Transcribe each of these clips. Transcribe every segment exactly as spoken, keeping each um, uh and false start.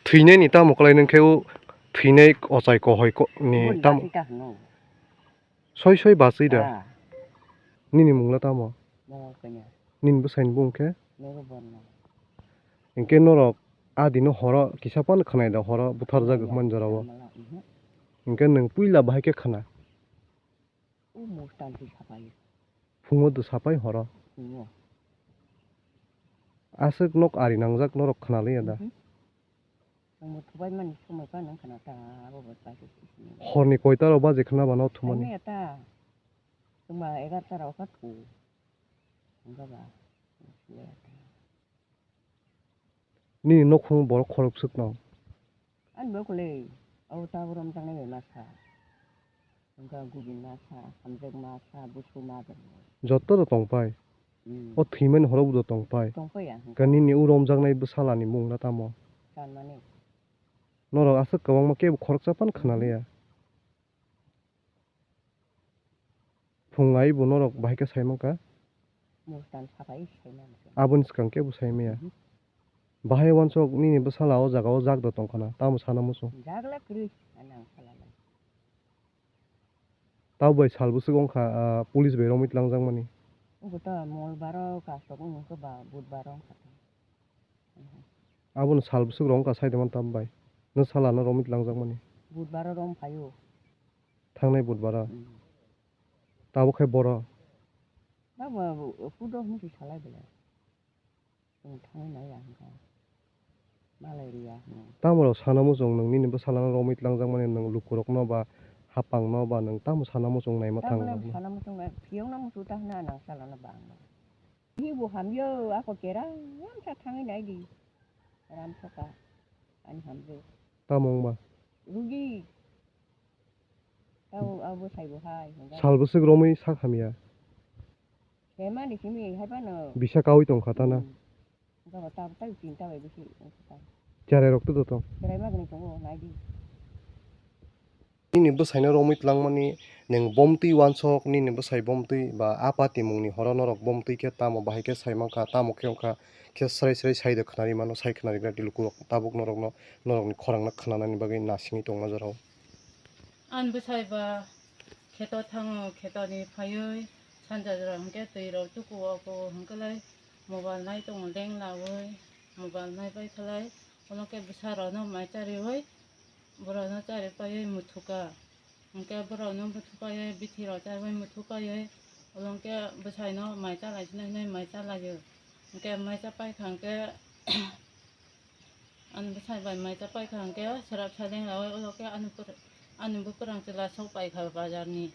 Thwinai ni tamo kwlai nung khe o thwinai ochai kohoi ko-, ni Boni tamo. Basi ta hwno. Soi soi basi da. Ah. Nini mung la tamo? Mo kanya. Nini bwsai ni bung khe? Mego borno. Hinkhe norok adi no horo kisa phano khwnai da horo butharjak Khwnai ya, hwnman jora o. Khwnai mala, mhm. Hinkhe nwng puila bahai khe khwna? O mostan se sapai. Phungo do sapai horo. Phungo. Aswk nok ari nangjak norok khwnaliya da? Mhm. Ang bo thubai mani somoi phano wngkha na ta, abo bo paikhe sisini. Horni koita rok baje khwna ba no thumani? Thangmaya ta. Chwngma egarta rok kha thu. Wngkha ba. Nini nokhung borok khorok swk no? Ani bo kwlwi. Abo tabuk romjaknai bai masa. Wngkha gubin masa, hamjak masa, busu ma. Joto do tongpai. Hmm. O thwimani horo bo do tongpai. Tongpai ya, wngkha. Khe nini o romjaknai bwsala ni mung na tamo? Sanmani. Norok aswk kwbangma kebo khoroksa phano khwnaliya. Phung ai bo norok bahai khe sai mankha? Mostan sapai sai mankha. Aboni swkang kebo sai maya. Mhm. Bahai wansok nini bwsala o jaga o jak do tongkha na, tamo sana muchung? Jak le kwrwi, ani ang sala le. Tamo bai sal bwswk wngkha, ah, police bai romwi twlangjakmani? Obo ta mol baro kasok wngkha ba, budbaro wngkha ta. Abono sal bwswk rok wngkha sai de man tamo bai. Nwng salano romwi twlangjakmani? Budbaro rom phaio. Thangnai budbaro? Mm. Tabuk khe boro? Tabuk pudo hwnwi salai belai. Chwng thangwi naiya hwnkha. Malai riya hwno. Tamo rok sana muchung nwng nini bwsalano romwi twlangjakmani nwng lukurokno ba hapangno ba nwng tamo sana muchung naima thango? Tamo sana muchung nai phiyokno muchung ta hwnwi nang salano bangma. Ni bo hamyo ako keram sa thangwi naidi. Ram soka ani hamjwk. Tamo wngma? Rugi. Tao abo saibo hai hwnjak. Sal bwswk romwi sak hamya? Hemani simi hai phano. Bisa kaui tongkha ta na? Hmm. Baba tab tai chinta bai bisi wngkha ta. Cherai rok to joto. Cherai magni tongo naidi. Nini bwsaino romwi twlangmani nwng bomtwi wansok, nini bwsai bomtwi ba a pati mungni horo norok bomtwi khe tamo bahai khe sai mankha, tamo khe wngkha khe srai srai sai de khwnari mano, sai khwnarigra di lukurok tabuk norokno, norokni khorangno khwnanani bagwi nasingwi tongma jorao. Ani bwsai ba kheto thango, khetoni phaiwi sanja jora hwnkhe twi rok tuku o kuo hwnkhe lai mobile nai tongo leng laui, mobile nai pai khe lai. Omo khe bwsa rokno mai chariui, borokno chari paiwi muthuka. Hwnkhe borokno muthu paiwi, bithi rok chariui muthu paiwi, omo khe bwsaino mai chalai sinai hinui mai chalaio. Hwnkhe mai cha paikha hwnkhe, ani bwsai bai mai cha paikha hwnkhe, swrap saleng laui, olo khe ani bwpr-, ani bwpwrang chwla sok paikha bazarni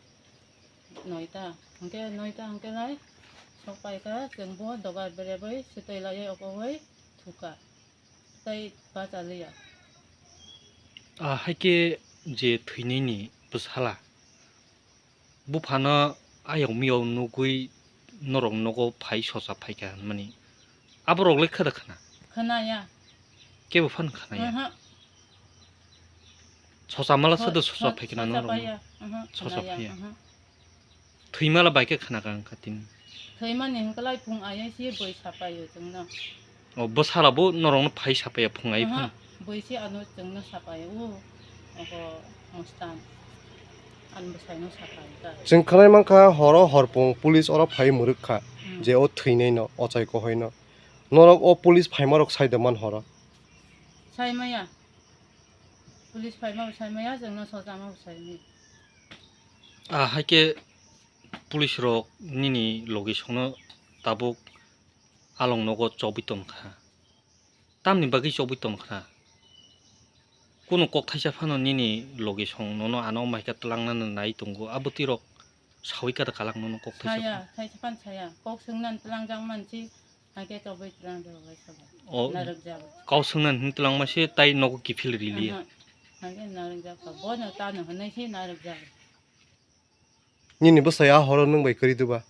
noita. Hwnkhe noita hwnkhe lai sok paikha, chwngbo dogar berebwi swtwi laiwi okoui thuka. Tei bacha liya. Ah, haikhe je thwinani bwsala buphano ayok miyok nugwi norok nogo phai socha phaikha hwnmani. Aborok le khada khna? Khna ya. Kebo phano khna ya? Aha. Socha mala sodo socha phaikha na norok? Socha paya. Aha, socha khna ya, phaiya. Aha. Thwimala bai khe khna kha wngkha tini. Thwimani hwnkhe lai phung ayai si bui sapaio chwngno. O bwsala bo norokno phai sapaiya phung ai phano? Aha, bui si ano chwngno sapaio, o, oho, mustan. Ani bwsaino sapai ta. Chwng khwnai mankha horo horphung police oro phai mwrwk kha, hmm, je o thwinaino, ochai kohoino. Norok o police phaimarok sai de man horo? Sai maya. Police phaima bo sai maya, chwngno sochama bo sai maya. Ah, haikhe police rok nini logi songno tabuk along nogo chobwi tongkha. Tamni bagwi chobwi tongkha? Kunu kok thaisa phano nini logi song nono ano maika twlangnani nai tongo, a bwtwi rok sawi kada kalang nono kok thaisa phano? Saya, thaisa phano saya. Kok swngnani twlangjak mansi, haikhe chobwi twlang rwbai sabo. O, narwkjago. Kok swngnani hwn twlangma se tai nogo kiphil riliya. Aha. Haikhe narwkjak kha. Bono tano hwnwi se narwkjago. Nini bwsai a horo nwng bai kwrwi diba?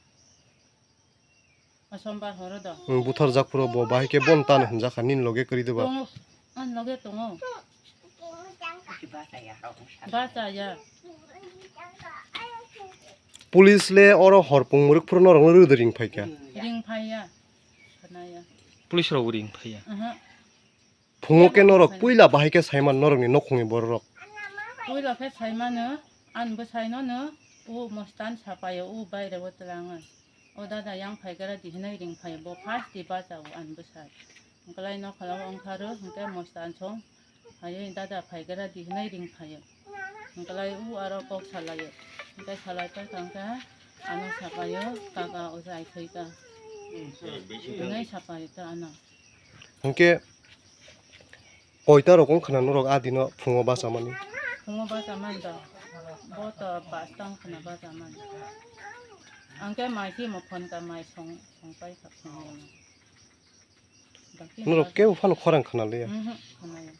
A sombar horo do. Nwng buthar jak phuru bo bahai khe bon tano hwnjak kha nini loge kwrwi diba? Tongo. Ani loge tongo. Bacha ya. Police le oro horphung mwrwk phuru norok no rwdw ring phai kha? Ring phai ya. Khna ya. Police rok bo ring phai ya? Aha. Phungo khe norok puila bahai khe saiman norokni nokhungni bororok? Puila khe saimano, ani bwsaino no, o Mostan sapaio, o baire o twlango. O dada yang phaigra di hinwi ring phaio, bo first di bachao ani bwsai. Hwnkhe lai nokha o wngkha rw, hwnkhe Mostan song phaiwi dada phaigra di hinwi ring phaio. Hwnkhe lai o aro kok salaio. Hwnkhe salai paikha hwnkhe ano sapaio, kaka o jai thwikha. Hinwi sapaio ta ano. Hwnkhe koita rok wngkha na norok a dino phungo bachamani? Phungo bachamani da. Bo to pasta wngkha na bachamani. Ang khe mai timo phone ka mai song, song pai kha phungo. Norok kebo phano khorang khna liya? Mhm, khna ya.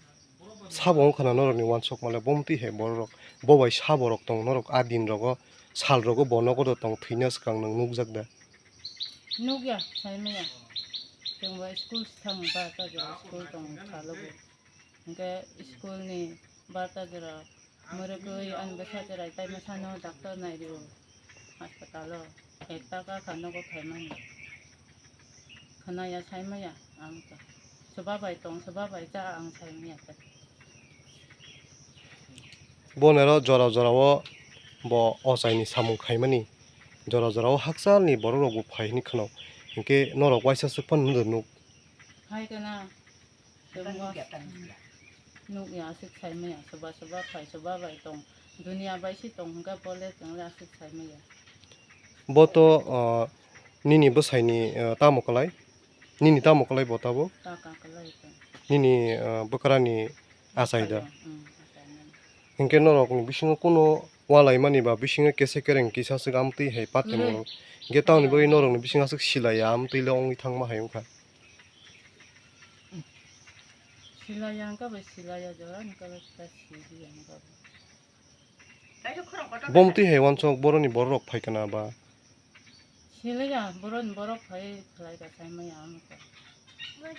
Sabo wngkha na norokni uansuk male bomtwi hai bororok. Bo bai sabo rok tong norok a din rogo, sal rogo bo nogo do tong thwina swkang nwng nukjak da? Nukya, saimaya. Chwngbo school thang ba ta jora school tong salogo. Hwnkhe school ni barta jora mwrwgwi ani bwsa cherai tai mwsano doctor nai rio hospital o. Ek taka kha nogo phaimani. Khwnaya saimaya ang to. Swba bai tong, swba bai cha ang saimaya khe. Bonero jora jorao bo ochaini samung khaimani. Jora jorao hakchalni borok rokbo phai hwnwi khwno. Hinkhe norok waisa swk phano nukjak nuk. Hai kana. Chwngbo nukya, aswk saimaya, soba soba phai, soba bai tong, duniya bai si tong hwnkhe bole chwngle aswk saimaya. Bo to, ah, nini bwsaini, ah, tamo kwlai? Nini tamo kwlai bo tabuk? Kaka kwlai tong. Nini, ah, bwkrani achai da? Achai, hmm, achai nani. Hinkhe norokni bisingo kuno walaimani ba bisingo kesa kereng kisa swk amtwi hai patimo. Hinkhe tamoni bagwi norokni bisingo aswk silaiya amtwi le wngwi thangma hai wngkha. Silaiya wngkha bai silaiya jora wngkha bai ta siliya wngkha bai. Bomtwi hai wansok boroni bororok phaikha na ba? Silaiya boroni borok phai khlai ka saimaya wngkha.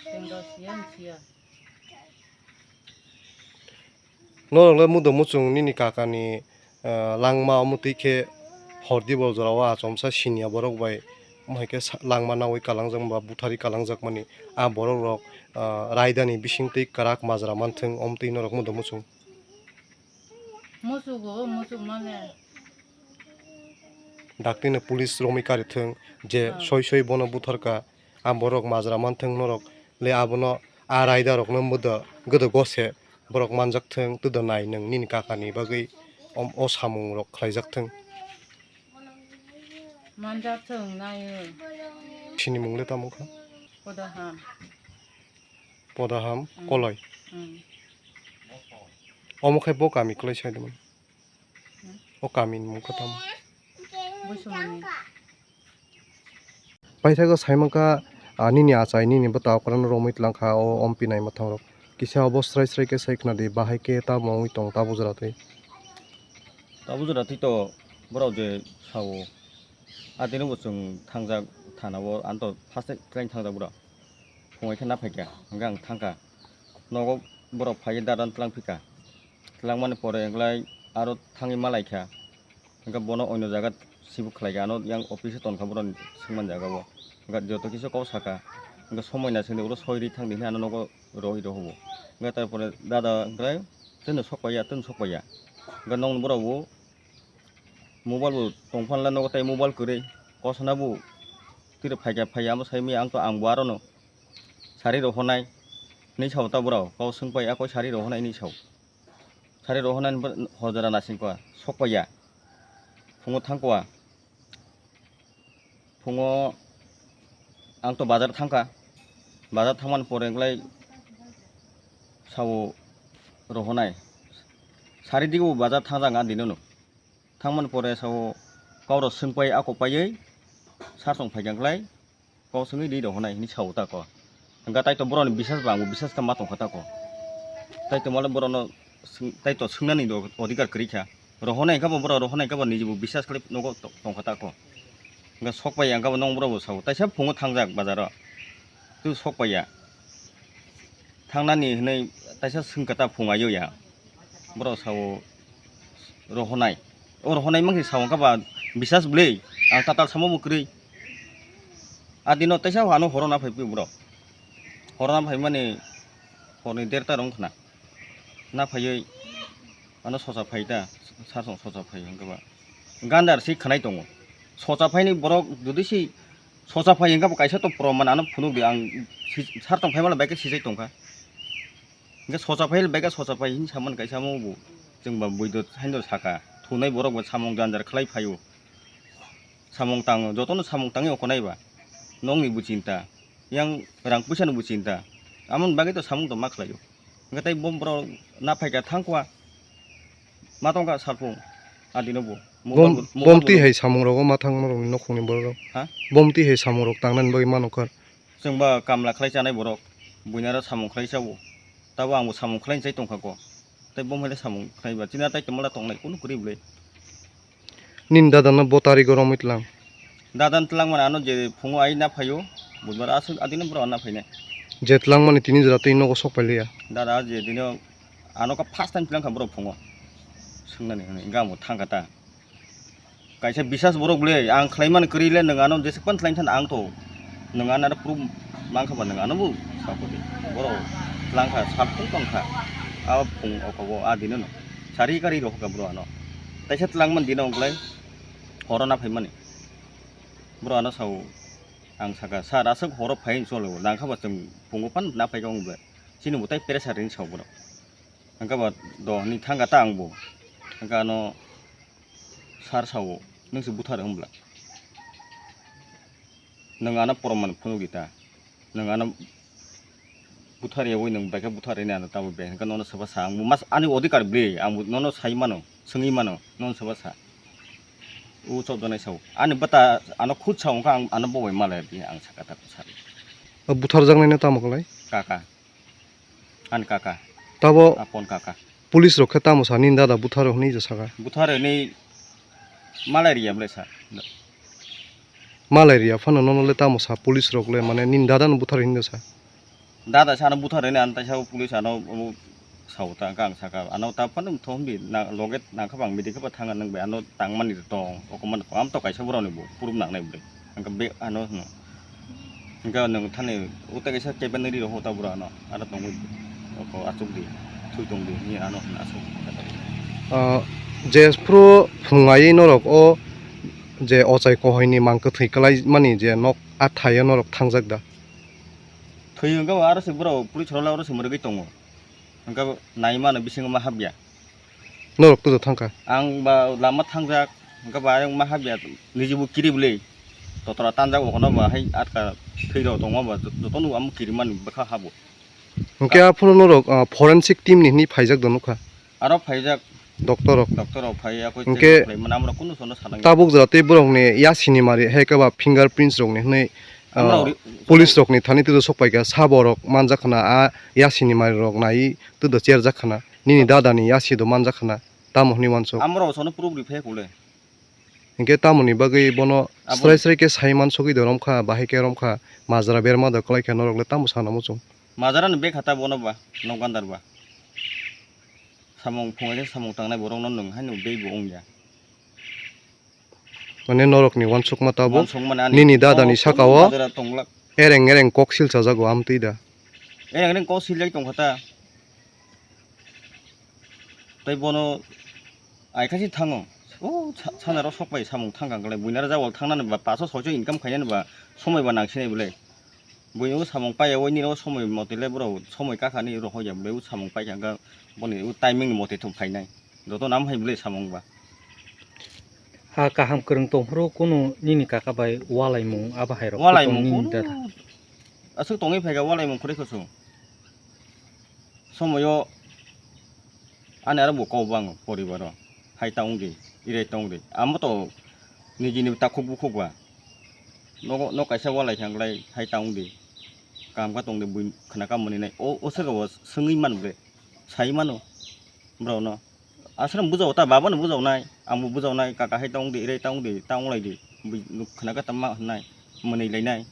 Chwngbo siya wngsiya. Norok le mudo muchung nini kakani, ah, langma omo twi khe hordi bol jorao achomsa siniya borok bai, omo hai khe sa-, langma naui kalangjak ba buthari kalangjak mani. A borok rok, ah, raidani bising twi kwrak majra manthwng, omo twi norok mudo muchung. Musugo, musuk male. Daktino police romwi karithwng je soi soi bono butharkha. A borok majra manthwng norok le abono a raida rokno mudo godo gose borok manjak thwng, twido nai nwng nini kakani bagwi om-, o samung rok khlaijak thwng. Manjak thwng naio. Sini mung le tamo kha? Podaham. Podaham, mm, Koloi. Mm. Omo khe bo kami kwlai sai dwmani. O kamini mung khe tamo? Buisumani. Paithago saimankha, ah, nini achai, nini bwta okrano romwi twlangkha o ompi naima thangrok. Kisa obo srai srai khe sai khna di, bahai khe tamo wngwi tong ta bujra twi? Ta bujra twi to borok je sao, a tini bo chwng thangjak thana o, ang to first time thangjak bwrok. Phungai khe na phaikha, hwnkhe ang thangkha. Nogo borok phaiwi dada twlang phika. Twlangmani pore wngklai aro thangwi malaikha. Hwnkhe bono oino jaga sibuk khlaikha, ano yang office o tonkha boroni swngmani jaga o. Hwnkhe joto kisa kok sakha. Hwnkhe somoi naisingdi oro soi ri thangdi hinwi ano nogo rohoi rohobo. Hwnkhe tarpore dada wngkhlai, "Twino sok paiya, twino sok paiya." Hwnkhe nokni borok bo mobile bo tongphano le nogo tei mobile kwrwi. Kosana bo tiro phaikha phaiya, amo saimaya ang to, ang bo arono sari rohornai hinwi sao ta borok. Kok swngpai, "A koi sari rohornai?" hinwi sao. Sari rohornani bo hojora nasingkha, sokpaiya. Phungo thangkha. Phungo ang to bazar thangkha. Bazar thangmani pore wngkhlai sao rohornai. Sari digo bazar thangjak ang dinono. Thangmani pore sao kauro swngpai, ako paiwi sar song phaikha wngkhlai. Kok swngwi ri rohornai hinwi sao ta kok. Hwnkha tai to borokni bisas ba, ang bo bisas khe ma tongkha ta kok. Tai to male borokno swng-, tai to swngnani do-, odhikar kwrwi kha. Rohornai hwnkha bo borok, rohornai hwnkha bo niji bo bisas khlai nogo to-, tongkha ta kok. Hwnkha sok pai ya hwnkha bo nong borok bo sao. Taisa phungo thangjak bazaro. Tu sok pai ya. Thangnani hinwi taisa swngkha ta phung ayo ya. Borok sao rohornai. O rohornai mankhe sao hwnkha ba bisas bwlwi. Ang tatal samo bo kwrwi. A dino taisa ano horona phai phi borok. Horona phaimani Horni derta rong khna. Na phaiwi ano socha phai ta, sar song socha phai hwnkhe ba. Gandar si khwnai tongo. Socha phaini borok jodi si socha phai hwnkhe bo kaisa to proman ano phunuk di ang si-, sar tong phai mala bai khe sijai tongkha. Hwnkhe socha phai bai khe socha phai hin saman kaisa mo bo. Chwng ba buido haino saka. Thunai borok bo samung janjar khlai phaio. Samung tang, jotono samung tangwi okonai ba. Nokni bo chinta, yang rang puisa ni bo chinta. Amoni bagwi to samung to ma khlaio. Hwnkhe tei bom borok na phaikha thangkwa. Ma tongkha salpung. Adino bo. Bom, mobile bo, bom mobile twi bo. Hai samung rogo ma thangma rokni nokhungni borok rok. Ha? Bom twi hai samung rok tangnani bagwi ma nokha. Chwng ba kamla khlai chanai borok. Buinaro samung khlai chao. Tabo ang bo samung khlai chai tongkha ko. Tei bom hai samung khlai ba. Chini tai tongmala tongnai kunu kwrwi bwlai. Nini dada no bo tarigo romwi tlang? Dada no tlang mani ano je phungo ai na phaio, budbar aswk adino borok na phainai. Je tlang mani tini jora tei nogo sok pailiya? Dada je dino ano ka first time tlang kha borok phungo. Swngnani hwnwi, hwnkhe ang bo thang kha ta. Kaisa bisas borok bwle, ang khlai mani kwrwi le nwng ano jeswk pan tlang than ang to. Nwng ano aro proof mang kha ba nwng ano bo sa kho de. Borok tlang kha, sal phung tong kha. A phung o kobo a dino no. Sari kari rw kha borok ano. Taisa tlang man dino wng klai. Horo na phaimani. Bro ano sao ang saka, "Sir, aswk horo phai cholo, nang kha ba chwng pungo pan na phai kha wng ble. Chini bo tai pressure ring sao bro." Hwnkha ba do ni thang kha ta ang bo. Hwnkha ano sir sao, "Nwng se buthar wng bla? Nwng ano proman phunuk di ta. Nwng ano buthar yawi nwng bai khe buthar ini ano tabo bai hwnkha nono soba sa. Ang bo mas ani odhikar bli, ang bo nono sai mano, swngwi mano, nono soba sa." U chobjonai sao. Ani bata ano khud sao wngkha ang ano bo bai malai di ang saka ta sari. O buthar jaknai no tamo khlai? Kaka. Ani kaka. Tabo apon kaka. Police rok khe tamo sa nini dada butharo hwnwi je saka? Buthar hwnwi malai riya bwlai sa. Malai riya phano nono le tamo sa police rok le mane nini dada no buthar hwnwi sa? Dada sa ano buthar hwnwi ano taisa police ano sao ta ang saka ano ta phano thom di na loge nang kha bang midi khe ba thang nang bai ano tang mani tong o koman am to kaisa borok ni bo proof nang nai bwlai. Hwnkhe be ano hwno. Hwnkhe nwng thani o tei kaisa keben ri rw ta bwrw ano, ano tongwi oko achuk di, thwi tong di, hwnwi ano hwno aswk. Ah, je phuru phungai norok o je ochai kohoi ni mang kwthwi kwlai mani je nok a thai o norok thangjak da? Thwi hwnkhe bo aro se bwrw puri chwrwla oro se mwrwgwi tongo. Hwnkhe nai mano bisingo ma habya. Norok tudo thangkha? Ang ba lama thangjak, hwnkhe ba ayang ma habya, niji bo kiri bwlwi. Totora tanjak bo kono ba hai atka thwi rok tongma ba jotono bo amo kiri mani bwkha habo. Hwnkhe aphuru norok, ah, forensic team ni hwnwi phaijak do nukha? Aro phaijak. Doctor rok? Doctor rok phai ya koi hwnkhe check khlai mani amrok kunu sono sanang. Tabuk jora tei borok ni yasi ni mari hai khe ba fingerprints rok ni hwnwi, ah, amrok ri-, police rok ni thani tudo sok pai kha sabo rok manjak khna a yasi ni mari rok nai tudo cherjak khna. Nini dada ni yasi do manjak khna, tamo hwnwi wansuk? Amrok sono proof riphaikha le. Hinkhe tamoni bagwi bono aboni srai srai khe sai mansugwi do romkha, bahai khe romkha, majra berma do kwlai kha norok le tamo sana muchung? Majra ni bek hata bono ba, nok gandar ba. Samung phungai khe samung tangnai borok no nwng haino bek bo wngya. Mane norokni wansukma tabuk. Wansukmani ani nini dada ni saka o majra tonglak. Ereng ereng kok sil chajago amtwi da. Ereng ereng kok siljak tongkha ta. Tei bono ai khaisi thango. O sa-, sana rok sok pai samung thang kang khlai. Buinaro jawal thangnani ba paso soicho income khainani ba somoi ba nangsinai bwlai. Buino samung paiya oi nini o somoi mote le borok somoi kakhani rohor ya bwlai o samung paikha wngkha boni o timing ni mote thung phainai. Joto nam hai bwlai samung ba. Ha kaham kwrwng tongphuru kunu nini kaka bai walaimung abo hai rok. Walaimung kunu nini dada. Aswk tongwi phaikha walaimung khoroi khosong. Somoyo ani aro bo kok bango poribaro. Hai ta wngdi, irai ta wngdi. Amo to nijini takhuk bukhuk ba. Nogo, nok kaisa walai kha wngkhlai hai ta wngdi. Kaham kha tongdi bui khna ka mwnwi nai. O, o saka bo swngwi man bre. Sai mano. Borok no. Aswrang bujao ta, baba no bujao nai, ang bo bujao nai, kaka hai ta wng di, ere ta wng di, ta wng lai di, bui nuk khna khe tama hwn nai, mwnwi lai nai,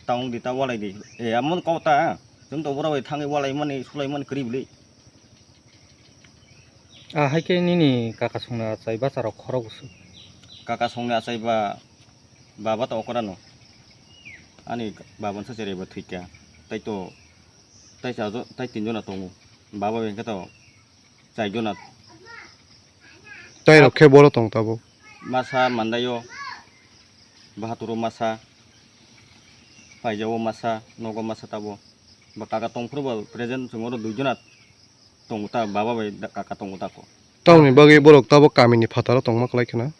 ta wng di, ta walai di, e amo kok ta, chwng to borok bai thangwi walai mani, sulai mani kwrwi bwlwi. Ah, hai khe nini kaka songni achai bwsa rok khorok bwswk? Kaka songni achai ba, baba to okra no, ani baba no sachi raiba thwikha, tai to Tai chajo-, tai tin jona tongo. Baba bai hwnkhe to char jona. Tai rok khe boro tong tabuk. Masa Mandaio, Bahaturo masa, Paijao masa, nogo masa tabo. Ba kaka tongphuru ba present chwng oro dui jona tongo ta, baba bai da-, kaka tongo ta ko. Tamoni bagwi borok tabuk kamini phataro tongma kwlai khna?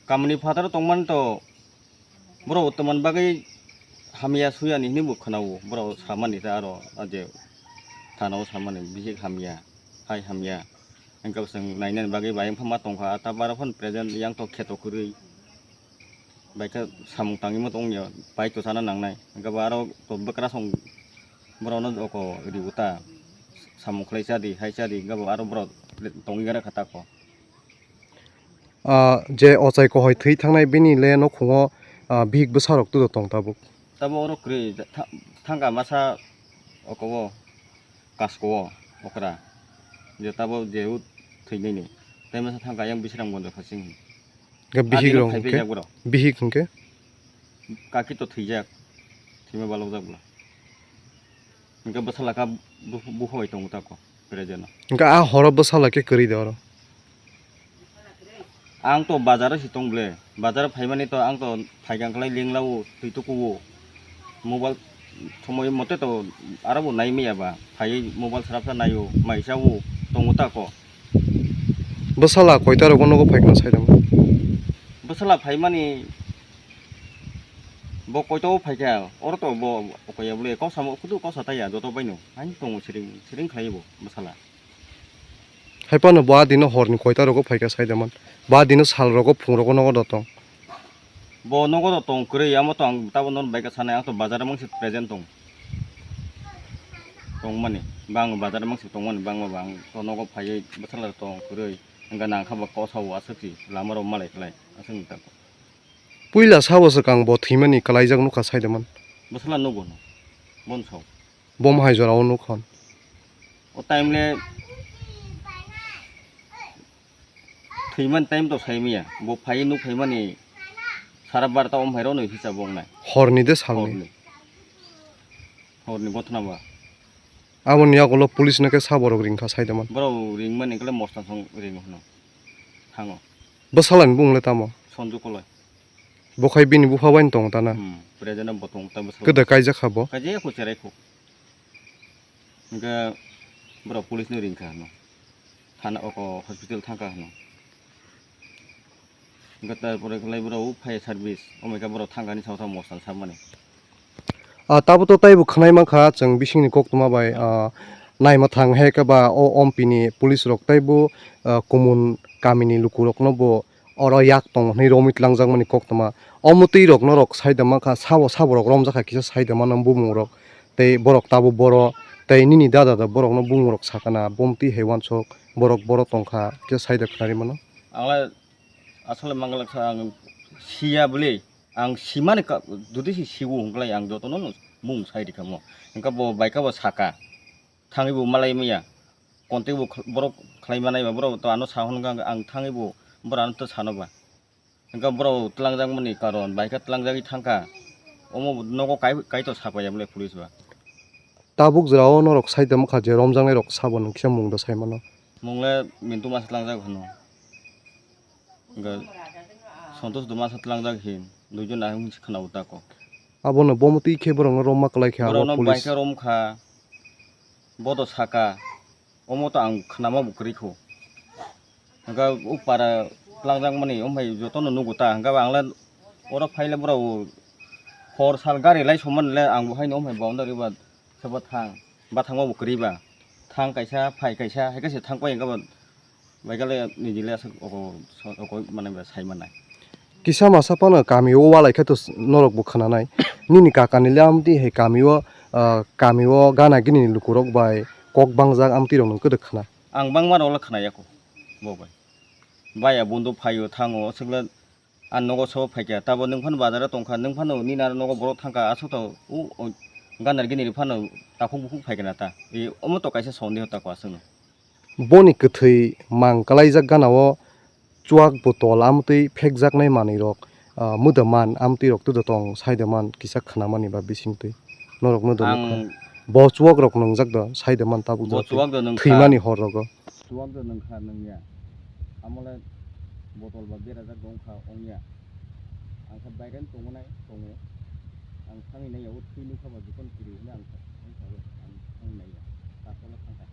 Kamini phataro tongmani to borok tamoni bagwi hamya suya ni hinwi bo khna-o, borok samani ta aro, a je thana-o samani bihik hamya, hai hamya. Hwnkhe bo chwng nainani bagwi bai wngkha ma tongkha, a ta baro phano present yang to kheto kwrwi. Bai khe samung tangwi ma tongya, bai to sana nangnai. Hwnkhe bo aro to bwkrasong borokno oko rigo ta, samung khlai cha di, hai cha di, hwnkhe bo aro borok tongwi gana kha ta ko. Ah, je ochai kohoi thwi thangnai bini le nukhungo, ah, bihik bwsarok tudo tong tabuk. Tabo oro kwrwi tha-, thangka masa oko o. Kasko o okra. Je tabo je u thwinani. Tai masa thangka yang Bisramganj phasing. Ga bihik Adino rok khai hwnkhe? Phaijak borok. Bihik hwnkhe? Kaki to thwijak. Thwima balokjak bwla. Hwnkhe bwsala kha bu-, buphai tongo tako. Present o. Hwnkhe a horo bwsala khe kwrwi de oro? Ang to bazar o si tong ble, bazar o phaimani to ang to phaikang khlai lingla o, twi tuku o, mobile thumui mote to aro bo nai maya ba, phaiwi mobile srapsa nai o, maisa o, tongo ta ko. Bwsala koita rogo nogo phaikna sai tamo? Bwsala phaimani bo koita o phaikha, oro to bo koya bole kok samo kudu kok sa taiya joto baino, haino tongo siring siring khlai bo bwsala. Hai phano bo a dino horni koita rogo phaikha sai da man. Bo a dino sal rogo phung rogo nogo do tong. Bo nogo do tong kwrwi, amo to ang tabo non bai kha sanai, ang to bazar o mangsi present tong. Tong mani, bang bazar o mangsi tong mani, bang ma bang to nogo phaiwi bwsala tong kwrwi. Hwnkhe nang kha ba kosa o aswk si lama rok malai khlai aswk ni tako. Puila sabo swkang bo thwimani kwlaijak nukha sai da man. Bwsala nugo no, bon sao. Bom hai jora o nuk hwn. O time le thwiman time to sai maya. Bo phai nuk phaimani sara barta om hai rok no hisa bo wngnai. Horni de salni? Horni. Horni gothna ba. Aboni yagulo police no khe sabo rok ring kha sai da man. Borok ring mani khle mosta song ring hwno. Thango. Bwsala ni bung le tamo? Sonju Koloi. Bo khai bini bupha bai tong ta na? Hmm, present o bo tong ta bwsala. Kwda kaijak kha bo? Kaijak ya ko cherai ko. Hingke borok police no ring kha hwno. Thana oko hospital thang kha hwno. Hingke tarpore khlai borok o fire service, omo khe borok thang kha ni sao sao mosta samani. Ah, tabo to taibo khwnai mankha chwng bisingni koktwma bai, ah, naima thang hai khe ba o ompini police rok taibo, ah, kumun kamini lukurokno bo oro yak tongo hwnwi romwi tlangjakmani koktwma. O mwtwi rokno rok saida mankha, sabo sabo rok romjakha kisa saida mano bumungrok. Tei borok tabuk boro, tei nini dada da borokno bumungrok sakana, bomtwi hai uansuk borok boro tongkha, kisa saida khnari mano. Ang le asole manglak sa ang siya bwle, ang simani ka, jodi si siwo hwnglai ang jotono no mung sai rikha mo. Hingke bo bai khe bo saka, thangwi bo malai maya, contact bo khl-, borok khlai manai ba, borok to ano sa hwn kha ang thangwi bo, borok ano to sano ba. Hingke borok tlangjakmani karon, bai khe tlangjagwi thangkha, omo bo nogo kai, kai to sapaiya bwle police ba. Tabuk jora o norok saida mankha je romjaknai rok sabo nwng kisa mung da sai mano. Mung le Mintu masa tlangjak hwno. Hingke Santosh Duma sa tlangjak hin, duijon ahung si khwna uta ko. Abono bomo twi khe borokno romma kwlai khe abo borokno police. Bai khe rom kha, bodo saka, omo to ang khwnama bo kwrwi kho. Hingke o para tlangjak mani, o hai jotono nugo ta, hingke ang le oro phai le borok hor sal gari lai somani le ang bo haino o hai boundary ba. Sabo thang, bathangma bo kwrwi ba. Thang kaisa, phai kaisa, hai kaisa thang pai hwnkhe bo, bai kale nini le aswk oko, oko mane ba sai manai. Kisa masa phano kami o walai khe to norok bo khwnanai. Nini kaka ni le amtwi hai kami o, ah, kami o gana gini ni lukurok bai kok bangjak amtwi rok nwng kwdwk khna. Ang bangma rok le khna ya kho bo bai. Baya bondo phaio thango, aswk le. Ang nogo so phaikha, tabo nwng phano bazar o tongkha, nwng phano nini aro nogo borok thangkha, aswk to o, o, ganar gini ri phano takhuk bukhuk phaikha na ta. E, omo to kaisa sondeho tako aswkno. Boni kwthwi mang kwlaijak gana o chuak botol amtwi phekjaknai manwi rok, ah, mwdam man amtwi rok tudo tong saida man kisa khwnamani ba bisingtwi norokno do nukha. Ang Bo chuwak rok nwngjak do, sai de man tabuk. Bo chuwak do nung kha. Thwimani hor rogo. Chuwak do nung kha nungya. Amole botol ba berajak do wngkha wngya. Ang kha bairani tongo nai, tongo. Ang thangwi nai ya, o thwi nukha ba jikon kiri hwnwi ang kha, ang kha, ang thangwi nai ya. Takhoro thang kha.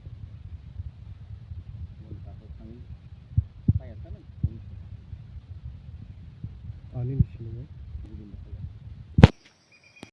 Bo takhoro thangwi paya sa nai. Ani ni simi.